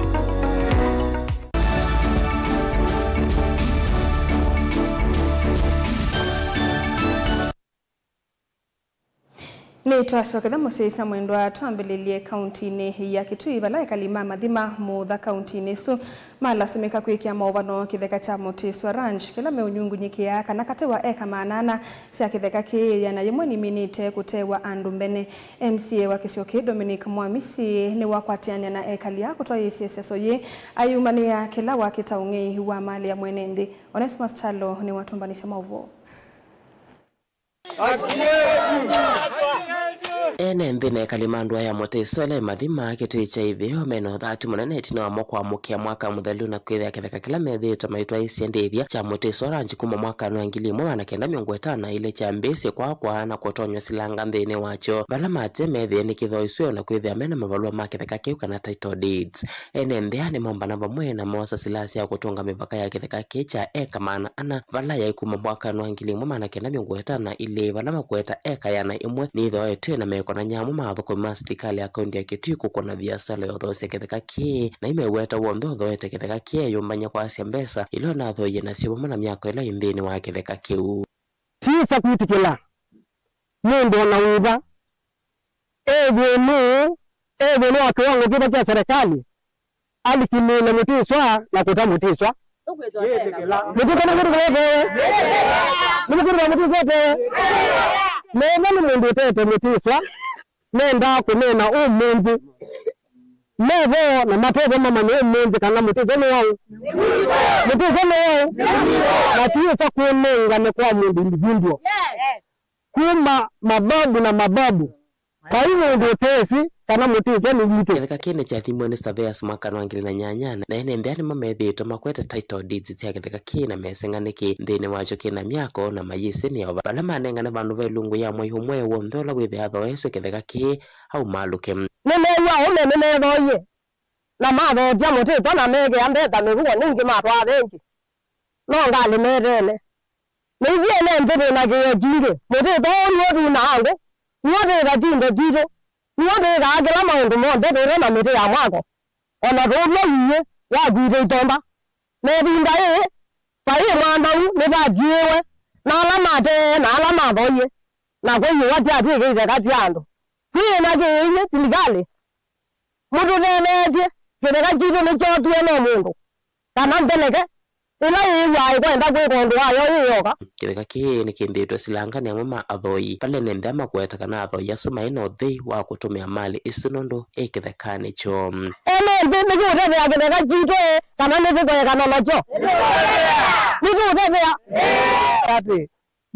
Nĩtwasyoka mũsyĩ mwendwa, twambĩlĩlye kauntinĩ ya Kitui, vala ekali ma Mathima, Mũtha kauntinĩ ĩsu, malasimĩka kwĩkĩa maũvano kĩtheka kya Mũtĩswa Ranch, kĩla meũnyungunyĩkĩa kana katĩ wa eka maana ana sya kĩtheka kĩĩ, ĩana yĩmwe nĩminĩte kũtewa andũ mbene. M C A wa kĩsio kĩĩ, Dominic Mwamisi, nĩwakwatĩanĩa na ekali aa kũtwaĩĩsya ĩseso yĩĩ, ayumanĩa kĩla wakĩta ũng'ei wa malĩ ya mwene nthĩ. Onesmus Kyalo nĩwatũmbanĩsya maũvoo. Ene nthĩ na ekali ma ndũa ya Mũtĩswa ĩla ĩ Mathima, Kitui kya ĩtheo, mena ũthatu mũnene ĩtina wamo kwamũkĩa mwaka mũthelu na kwĩthĩa kĩtheka kĩla methĩĩtwe maitwaĩĩsye ndĩthya kya Mũtĩswa Ranch kuma mwakanĩ wa ngili ĩmwe magana kenda mĩongo ĩtano na ilĩ kyambĩĩsye kwakwa na kũtonywa silanga nthĩnĩ wakyo, vala mate methĩe nĩkĩthoisw'e na kwĩthĩa mena mavalũa ma kĩtheka kĩu kana title deeds. Ene nthĩ aa nĩmombana vamwe na moosa silaasi ya kũtũnga mĩvaka ya kĩtheka kĩĩ kya eka maana ana, vala yaĩ kuma mwakanĩ wa ngili ĩmwe magana kenda mĩongo ĩtano na ilĩ, vala makweta eka ĩana ĩmwe nĩithoetwe na mekonany'a amwe ma athũkũmi ma silikalĩ ya kaunti ya Kitui kũkũna viasala ya ũthoosya kĩtheka kĩĩ, na imeweta w'onthe ũthoete kĩtheka kĩĩ eyũmbany'a kwasya mbesa ila ũnathooie nasyo vamwe na myako ĩla ĩ nthĩnĩ wa kĩtheka kĩu. Tiisa kwĩtĩkĩla mũndũ o na wĩva ethĩe nũũ, ethĩe nĩ wa kĩwango kĩva kya serikali, alikilĩĩle Mũtĩswa na kũta Mũtĩswa. Mũtĩswa nĩ kĩndũ kĩrĩkũ etewe? Nĩ mũkũrĩwa Mũtĩswa etewe? Nethwa nĩ mũndũ ũtete Mũtĩswa, nendaa kũneena ũmũnthĩ. Mevo na matevo mamanye ũmũnthĩ kana Mũtĩswa nĩ waũ. Mũtĩswa nĩ waũ. Na tiĩsa kũnengane kwa mũndũ individual. Kuma mababu na mababu. Vai mũndũ ũtesĩ kana Mũtĩswa nĩ witũ. Kĩtheka kĩĩ nĩkyathimiwe nĩ surveyors mwaka wa ngili na nyanya, na ene nthĩ aa nĩmo methĩĩtwe makwete title deeds sya kĩtheka kĩĩ na meseng'a nĩkĩ nthĩnĩ wakyo kĩna myako na mayĩsĩ nĩ o vala manengane vandũ va ĩlungu ya mwei ũmwe w'onthe ũla wĩthĩa athoeswe kĩtheka kĩĩ aumalũke. Nĩneew'a aũme nĩmethooie na mathootya Mũtĩswa na mekĩa mbesa mĩvuko, ningĩ matwaa venji. No ngalĩ meteele. Nĩithyĩ ene nthĩ twĩ na kĩĩo kingĩ. Mũtĩswa ũũ nĩw'o tunaa ngũ, nĩw'o twĩtha tindo sitũ, nĩw'o twĩkaa kĩla maũndũ monthe tũte na mĩtĩ ya mwako, o na tũũlwa wiĩ wa kwitĩ itomba. Na ĩvinda yĩĩ, vai mwanthau nĩvatiĩwe, na ala matee, na ala mathoie, na kwĩyĩwa ti atw'ĩke itheka sya andũ. Twĩ na kĩĩ inyĩ silikalĩ? Mũtũtetheetye, kĩtheka kitũ nĩkyootw'e no mũndũ, kana ngeleke ĩla yĩĩw'aa ĩkwenda kwĩka ũndũ wayo yĩ yoka. Kĩtheka kĩĩ nĩkĩmbĩtwe silanganĩ amwe ma athoi, vala ene nthĩ aa makweta kana athoi asu maĩ na ũthei wa kũtũmĩa malĩ ĩsu nũndũ ĩ kĩthekanĩ kyoo. Ene nthĩ nĩtũũtethea kĩtheka kitũ ĩ, kana nĩtũkũekana nakyo? Nĩtũũtethea. Atĩ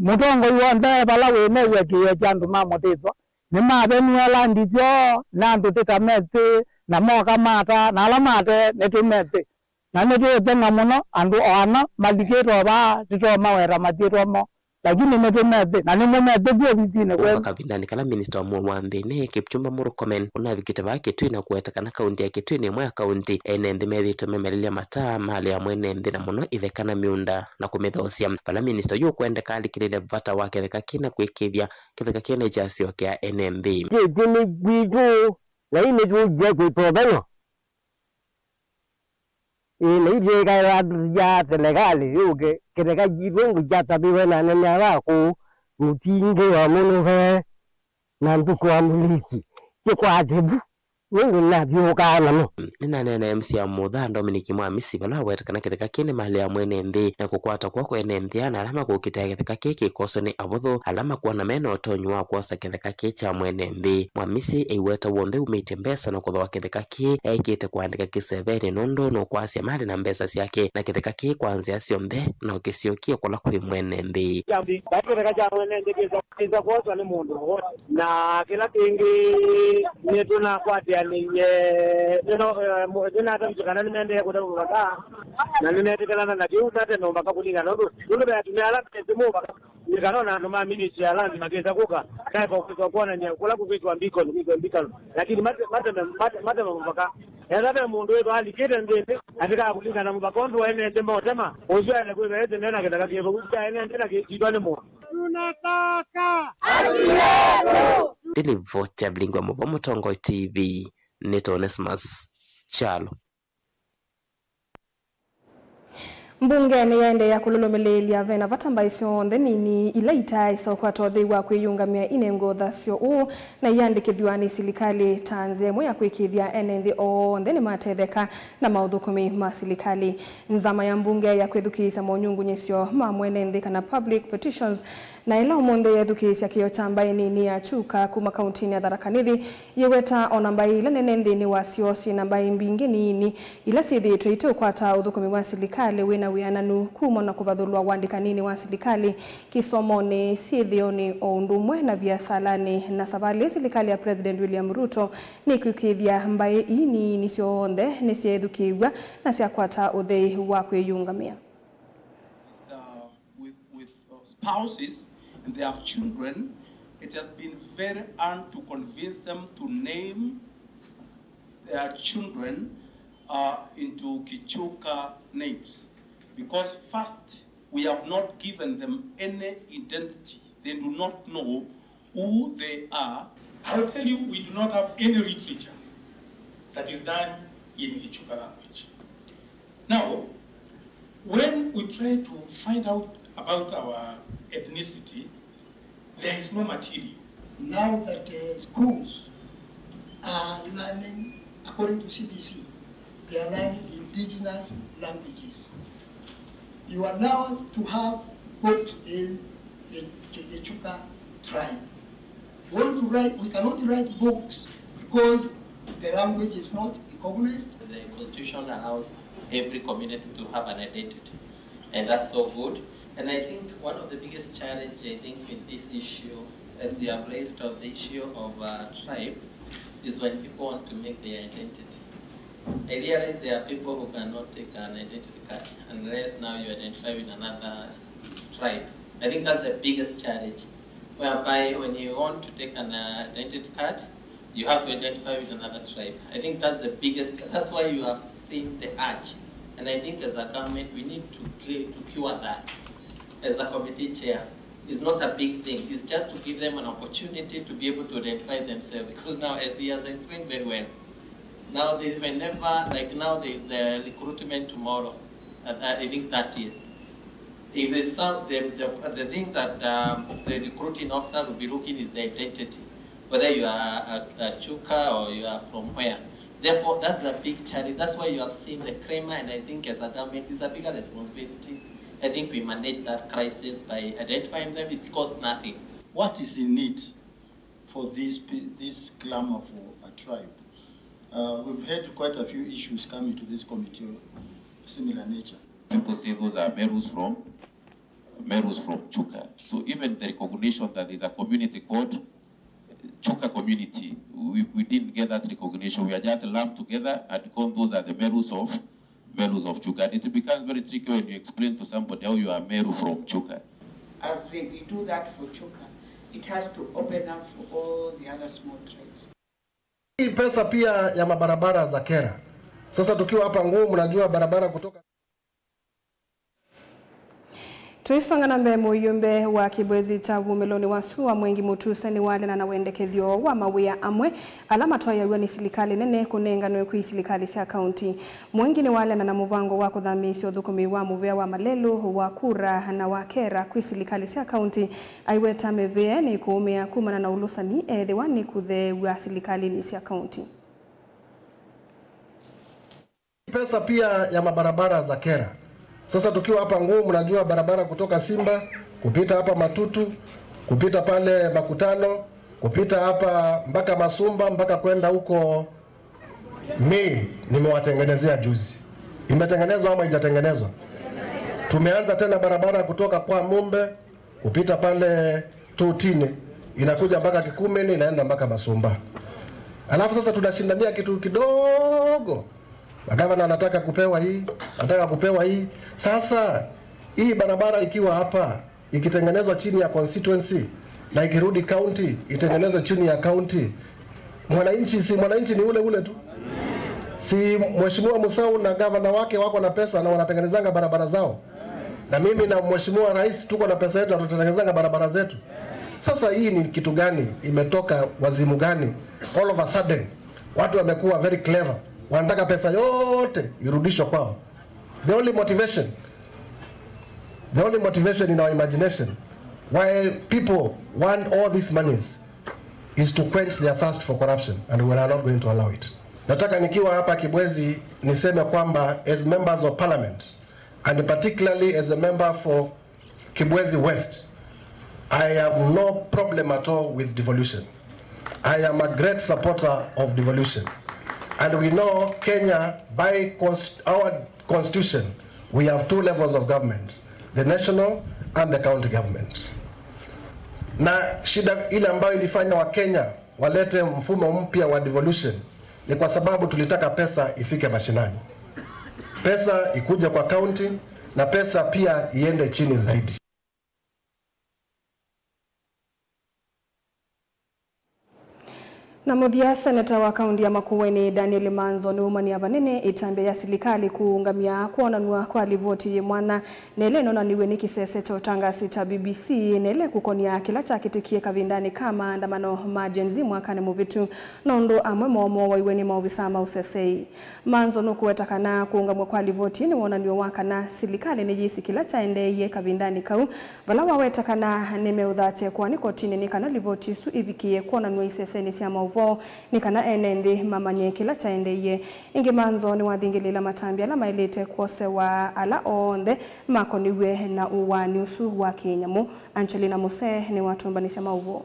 mũtongoi w'onthe vala wĩ new'e kĩĩo kya andũ ma Mũtĩswa. Nĩmavenw'a landi syoo na andũ tĩtamesĩ, na moka mata, na ala mate nĩtũmesĩ. Na nĩtwĩtheng'a mũno andũ o ana malikĩte o vaa tũtoomaweta masyĩtwa moo, lakini nĩtũmesĩ, na nĩmũmesĩ ku ovisinĩ kwenyu. Kavindanĩ kala minista wa mũuo wa nthĩnĩ, Kipchumba Murkomen, ũnavikĩte vaa Kitui na kũweta kana kaunti ya Kitui nĩ ĩmwe ya kaunti ene nthĩ methĩĩtwe memelelya mataa malĩ ya mwene nthĩ, na mũno itheka na mĩũnda, na kũmĩthoosya. Vala minista ũyũ ũkwendeka alikĩlĩle vata wa kĩtheka kĩna kwĩkĩĩthya kĩtheka kĩna kyasyokea ene nthĩ. Kĩkĩ nĩ kwitũ, na yu nĩtũkie kwĩtwa ũtheno. Ĩĩ, na ithyĩ ĩkaĩla ya selekalĩ yũke, kĩtheka kitũ ngũkyatavĩwe na anene ala akũũ, mũtingĩ wa mũnũve na nthukũ wa mũliki, kĩkwate vu. Nũndũ nĩnathyũũkaa namo. Nĩnaneena na M C A wa Mũtha, Dominic Mwamisi, vala waweta kana kĩtheka kĩĩ nĩ malĩ ya mwene nthĩ, na kũkwata kw'oko ene nthĩ aa na ala makũkitĩa kĩtheka kĩĩ kĩkoswe nĩ avũthũ, ala makwona me na ũtonyi wa kwosa kĩtheka kĩĩ kya mwene nthĩ. Mwamisi eiweta w'onthe umĩtye mbesa na kũthooa kĩtheka kĩĩ, eĩkĩte kũandĩka kĩsevenĩ nũndũ nũkwasya malĩ na mbesa syake, na kĩtheka kĩĩ kwa nzĩa syonthe no kĩsyokie kũla kwĩ mwene nthĩ. Kĩtheka kya mwene nthĩ kĩsa, kĩsa kwoswa nĩ mũndũ o wothe. Na kĩla kĩngĩ, nĩtũnakwatĩanĩie, nĩno, eh, mũ-, nĩnatavĩtye kana nĩmaendee kũtema mũvaka, na nĩmetĩkĩlana na kĩu, tateme mũvaka kũlingana nũndũ, nũndũ ve atumĩa ala mete mũvaka, nĩ kana ona andũ ma ministry ya land makĩsa kũka, naĩka ũkwĩsa kwonany'a kũla kũkwĩtwa beacon, kwĩtwa beacon, lakini mate-, mateme, mate-, mateme mũvaka. Ethĩwa ve mũndũ wĩthwa alikĩte nthĩnĩ, atĩkaa kũlingana mũvaka ũndũ waenete maũtema, ũsu aĩle kwĩthwa ĩtene na kĩtheka kĩthũku kyaenete na kĩitwa nĩ mũndũ. Tunataka haki yetu. Ndĩlivoti ya Vilingi wa Mũvoo Mũtongoi T V, nĩtwa Onesmus Kyalo. Mbunge nĩyaendeea kũlũlũmĩlĩĩlya vena vata mbaĩ syonthe nini ila itaaĩsa ũkwata ũthei wa kwĩyũngamĩa inengwe ũthasyo ũũ na iyandĩkĩthw'a nĩ silikalĩ ta nzĩa ĩmwe ya kũĩkĩĩthya ene nthĩ onthe nĩmatetheka na maũthũkũmi ma silikalĩ. Nzama ya mbunge ya kwĩthukĩĩsya monyungunyĩsyo ma mwene nthĩ kana public petitions na ĩla ũmũnthĩ yeethukĩĩsya kĩĩo kya mbaĩ nini ya Chuka kuma kauntinĩ ya Tharaka Nithi, yĩweta o na mbaĩ ila nene nthĩnĩ wasyo syĩ na mbaĩ mbingĩ nini ila syĩthĩĩtwe iteũkwata ũthũkũmi wa silikalĩ wĩ na wĩananu kuma na kũvathũlwa ũandĩkaninĩ wa silikalĩ, kĩsomonĩ, syĩthĩonĩ, o ũndũ ũmwe na viasalanĩ. Na savalĩ, silikalĩ ya President William Ruto nĩkwĩkĩĩthya mbaĩ ii nini syonthe nĩsyeethukĩĩw'a na syakwata ũthei wa kwĩyũngamĩa. With, with uh, spouses and they have children, it has been very hard to convince them to name their children uh, into Gichuka names. Because first, we have not given them any identity. They do not know who they are. I'll tell you, we do not have any literature that is done in Gichuka language. Now, when we try to find out about our ethnicity, there is no material. Now that uh, schools are learning, according to C B C, they are learning indigenous languages. You allow us to have books in the, the, the Chuka tribe. We want to write, we cannot write books because the language is not recognized. The constitution allows every community to have an identity, and that's so good. And I think one of the biggest challenge, I think, with this issue, as you have raised of the issue of uh, tribe, is when people want to make their identity. I realize there are people who cannot take an identity card unless now you identify with another tribe. I think that's the biggest challenge, whereby when you want to take an uh, identity card, you have to identify with another tribe. I think that's the biggest, that's why you have seen the urge. And I think as a government, we need to, clear, to cure that. As a committee chair, it's not a big thing. It's just to give them an opportunity to be able to identify themselves. Because now, as he has explained very well, now they, whenever, like now there is the recruitment tomorrow, uh, uh, I think that is. If there's some, the, the, the thing that um, the recruiting officers will be looking is the identity, whether you are a, a Chuka or you are from where. Therefore, that's a big challenge. That's why you have seen the clamor, and I think as a government, it's a bigger responsibility. I think we manage that crisis by identifying them. It costs nothing. What is in it for this, pe- this clamor for a tribe? Uh, we've had quite a few issues coming to this committee of similar nature. People say those are Merus from Merus from Chuka. So even the recognition that is a community called Chuka community, we, we didn't get that recognition. We are just lumped together and called those are the Merus of Merus of Chuka. And it becomes very tricky when you explain to somebody how you are Meru from Chuka. As we, we do that for Chuka, it has to open up for all the other small tribes. Hii pesa pia ya mabarabara za kera. Sasa tukiwa hapa Nguu, mnajua barabara kutoka Tũisonga na mbee, mũyũmbe wa kĩvwezi kya wumĩlonĩ wa sua Mwengi Mutuse nĩwalena na wendekethyo wa mawĩa amwe ala matwaĩaw'a nĩ silikalĩ nene kũnenganwe kwĩ silikalĩ sya kaunti. Mwengi nĩwalena na mũvango wa kũthamĩĩsya ũthũkũmi wa mũvĩa wa malelũ, wa kura na wa kera kwĩ silikalĩ sya kaunti, aiweta mĩvĩa nĩkũũmĩa kumana na ũlũsani ethĩwa nĩkũtheew'a silikalĩnĩ sya kaunti. Pesa pia ya mabarabara za kera. Sasa tukiwa hapa Nguu, mnajua barabara kutoka Simba kupita hapa Matutu, kupita pale Makutano, kupita hapa mpaka Masumba, mpaka kwenda huko Mei, nimewatengenezea juzi. Imetengenezwa ama haijatengenezwa? Tumeanza tena barabara kutoka kwa Mumbe kupita pale Tutini, inakuja mpaka Kikumeni, inaenda mpaka Masumba. Alafu sasa tunashindania kitu kidogo. Magavana anataka kupewa hii, anataka kupewa hii. Sasa hii barabara ikiwa hapa, ikitengenezwa chini ya constituency na ikirudi county, itengenezwe chini ya county, mwananchi si mwananchi ni ule ule tu? Si Mheshimiwa Musau na gavana wake wako na pesa na wanatengenezanga barabara zao? Na mimi na Mheshimiwa Rais tuko na pesa yetu na tunatengenezanga barabara zetu. Sasa hii ni kitu gani imetoka, wazimu gani? All of a sudden watu wamekuwa very clever, wanataka pesa yote irudishwe kwao. The only motivation The only motivation in our imagination why people want all these monies is to quench their thirst for corruption, and we are not going to allow it. Nataka nikiwa hapa Kibwezi niseme kwamba as members of parliament, and particularly as a member for Kibwezi West, I have no problem at all with devolution. I am a great supporter of devolution. And we know Kenya, by const-, our constitution, we have two levels of government, the national and the county government. Na shida ile ambayo ilifanya Wakenya walete mfumo mpya wa devolution ni kwa sababu tulitaka pesa ifike mashinani. Pesa ikuje kwa county na pesa pia iende chini zaidi. Na mũthya, seneta wa kaunti ya Makueni, Daniel Manzo, nĩwumany'a vanene ĩtambya ya silikalĩ kũũngamya kwonanw'a kwa livoti yĩ mwanya, na ĩla ĩnonaniw'e nĩ kĩsese kya ũtangasi kya B B C, na ĩla ĩkũkon'ya kĩla kyakĩtĩkie kavindanĩ ka maandamano ma Gen Z mwakanĩ mũvĩtu, na ũndũ amwe moo mooaiwe nĩ maovisaa ma ũsesei. Manzo nũkũweta kana kũũngamw'a kwa livoti nĩ wonany'o wa kana silikalĩ nĩyĩsĩ kĩla kyaendeeie kavindanĩ kau, vala waweta kana nĩmeũthatya ĩkoani kotinĩ nĩ kana livoti ĩsu ĩvikĩe kwonanw'a isesenĩ sya maũvoo nĩ kana ene nthĩ mamanye kĩla kyaendeeie. Ĩngĩ, Manzo nĩwathingĩlĩĩla matambya ala maĩlĩte kwosewa ala onthe makoniw'e na ũaani ũsu wa kĩnyamũ. Angelina Muse nĩwatũmbanĩsya maũvoo.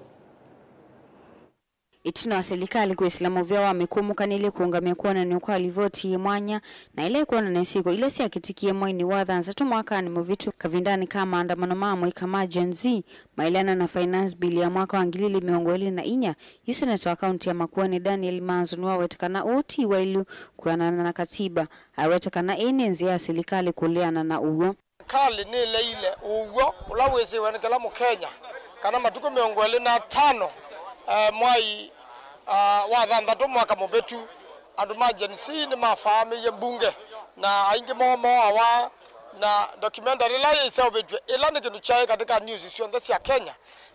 Ĩtina wa silikalĩ kwĩsĩla mũvĩa wa mĩkũmũkanĩlye kũũngamya kwonanw'a kwa livoti yĩ mwanya, na ĩla ĩkwonany'a syĩko ila syakĩtĩkie mweinĩ wa thanthatũ mwakanĩ mũvĩtu kavindanĩ ka maandamano ma amũika ma Gen Z, maĩleana na Finance Bill ya mwaka wa ngili ili mĩongo ĩlĩ na inya, yu seneta wa kaunti ya Makueni Daniel Manzo nĩwaweta kana ũu ti wailu kwĩanana na katiba. Aweta kana ĩĩ nĩ nzĩa ya silikalĩ kũleana na ũw'o. Serikali nĩleile ũw'o ũla wĩsĩwe nĩ kĩla Mũkenya kana matukũ mĩongo ĩlĩ na atano, eh, mwai, ah, wa thanthatũ mwaka mũvĩtu, andũ ma Gen Z nĩmafaamĩie mbunge na aingĩ moo mooawa, na documentary ĩla yĩseũvĩtw'e, ĩla nĩ kĩndũ kyaĩ katika news syonthe sya Kenya.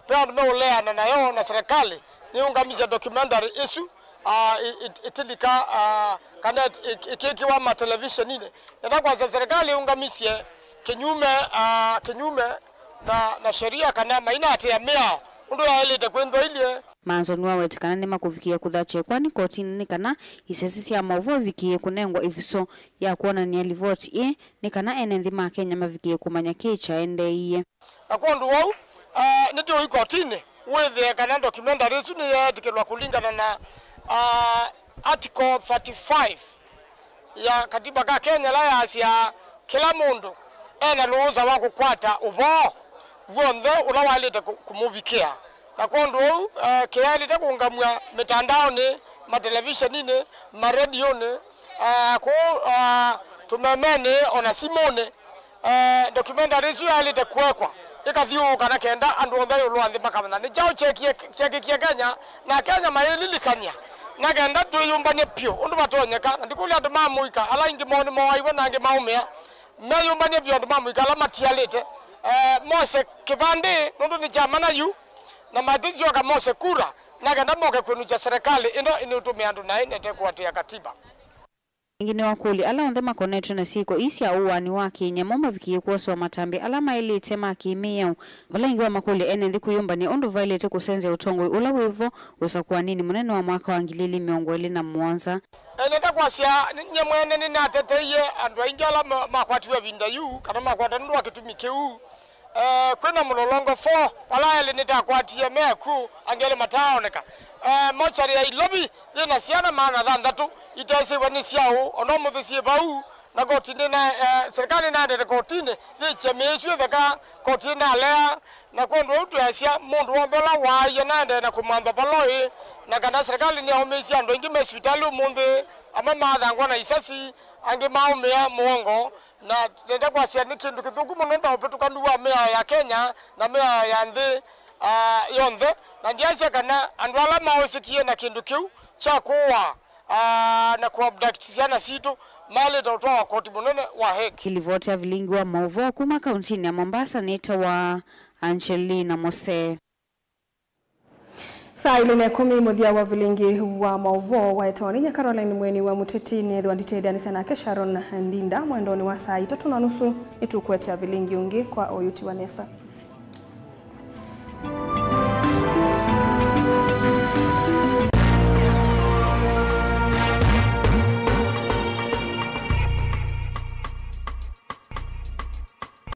Ve andũ meũleana nayo, na serikali nĩyũngamisye documentary ĩsu, ah, ĩ-, ĩ-, ĩtilika, ah, kana ĩt-, ĩ-, ĩkĩkĩwa matelevishoninĩ. Nenda kwasya serikali yũngamisye kĩnyume, ah, kĩnyume na, na sheria kana mainaatĩĩa mĩao ũndũ yaĩlĩte kwĩnthwa ilye. Manzo nĩwawete kana nĩmakũvikĩĩa kũthatya ĩkoani kotinĩ nĩ kana isese sya maũvoo ivikĩĩe kũnengwa ĩvuso ya kwonany'a livoti ĩĩ nĩ kana ene nthĩ ma Kenya mavikĩe kũmanya kĩĩ kyaendeeie. Na kwondũ wou, ah, nĩtũĩ kotinĩ wĩthĩe kana documentary ĩsu nĩyeetĩkĩlwa kũlingana na, ah, article thirty-five ya katiba ka Kenya, ĩla yaasya kĩla mũndũ ena lũũsa wa kũkwata ũvoo w'onthe ũla waĩlĩte kũ-, kũmũvikĩa. Na kwondũ ũu, eh, kĩyaĩlĩte kũũngamw'a mĩtandaonĩ, matelevishoninĩ, maredionĩ, eh, kũu, ah, tũmemenĩ, o na simũnĩ. Eh, documentary ĩsu yaĩlĩte kũekwa ĩkathyũũka na kenda andũ onthe ĩũlũ wa nthĩ makamanya nĩ kyaũ kyekie-, kyekĩkie Kenya, na Akenya mayĩlilikany'a, na kenda twĩyũmbany'e vyũ ũndũ vatonyeka. Na ndikũlya andũ ma mũika ala aingĩ moo nĩmooaiwe na angĩ maũmĩa, meyũmbany'e vyũ andũ ma mũika ala matialĩte, eh, mose kĩvandĩ nũndũ nĩ kya mana yu, na matĩsyoka mose kura, na kenda moke kwĩnũkya serikali ĩno ĩnĩũtũmĩa andũ naĩ na ĩtekũatĩĩa katiba. Ĩngĩ nĩwakũlya ala onthe makonetwe na syĩko ii sya ũaani wa kĩnyamũ mavikĩe kwosewa matambya ala maĩlĩte ma kĩ-mĩao, vala ĩngĩ wamakũlya ene nthĩ kwĩyũmbany'a ũndũ vaĩlĩte kũsenzya ũtongoi ũla wĩ vo ũsakũaninĩ mũnene wa mwaka wa ngili ili mĩongo ĩlĩ na mũonza. Ene ta kwasya, nyie mwene nĩnateteie andũ aingĩ ala ma-, makwatiwe ĩvinda yu, kana makwata nũndũ wa kĩtumi kĩu. Eh, kwĩna Mlolongo four, vala elĩ nĩtakwatie me akw'ũ, angĩ elĩ mataaoneka. Eh, mochari ya Ilovi yĩna syana maana thanthatũ itesĩwe nĩ syaũ, ona ũmũthĩ syĩ vau, na koti nĩna, eh, serikali nĩnaendete kotinĩ yĩkye mĩĩ ĩsu ĩtheka, koti ĩnalea, na kwondũ ũu tweasya mũndũ w'onthe ũla waaie naendee na kũmanthwa vala ũĩ, na kana serikali nĩyaũmĩisye andũ aingĩ me sivitalĩ ũmũnthĩ, amwe maathangwa na isasi, angĩ maũmĩa mũongo, Na nenda kwasya nĩ kĩndũ kĩthũku mũno nda ũvĩtũkanu wa mĩao ya Kenya na mĩao ya nthĩ, ah, yonthe, na ndyasya kana andũ ala maũsĩkie na kĩndũ kĩu kya kũũa, ah, na kũ abduct syana sitũ maĩlĩte ũtwawa koti mũnene wa Hague. Ĩlivoti ya vilingi wa maũvoo kuma kauntinĩ ya Mombasa nĩtawa Angelina Mose. Saa ilĩ na ĩkũmi, mũthya wa vilingi wa maũvoo waetawa nĩ nya Caroline Mweni wa Mũteti, nĩethĩwa nditethyanĩsya nake Sharon Ndinda. Mwendonĩ wa saa itatũ na nusu, nĩtũkũetea vilingi ũngĩ kwa ũyũtiwa nesa.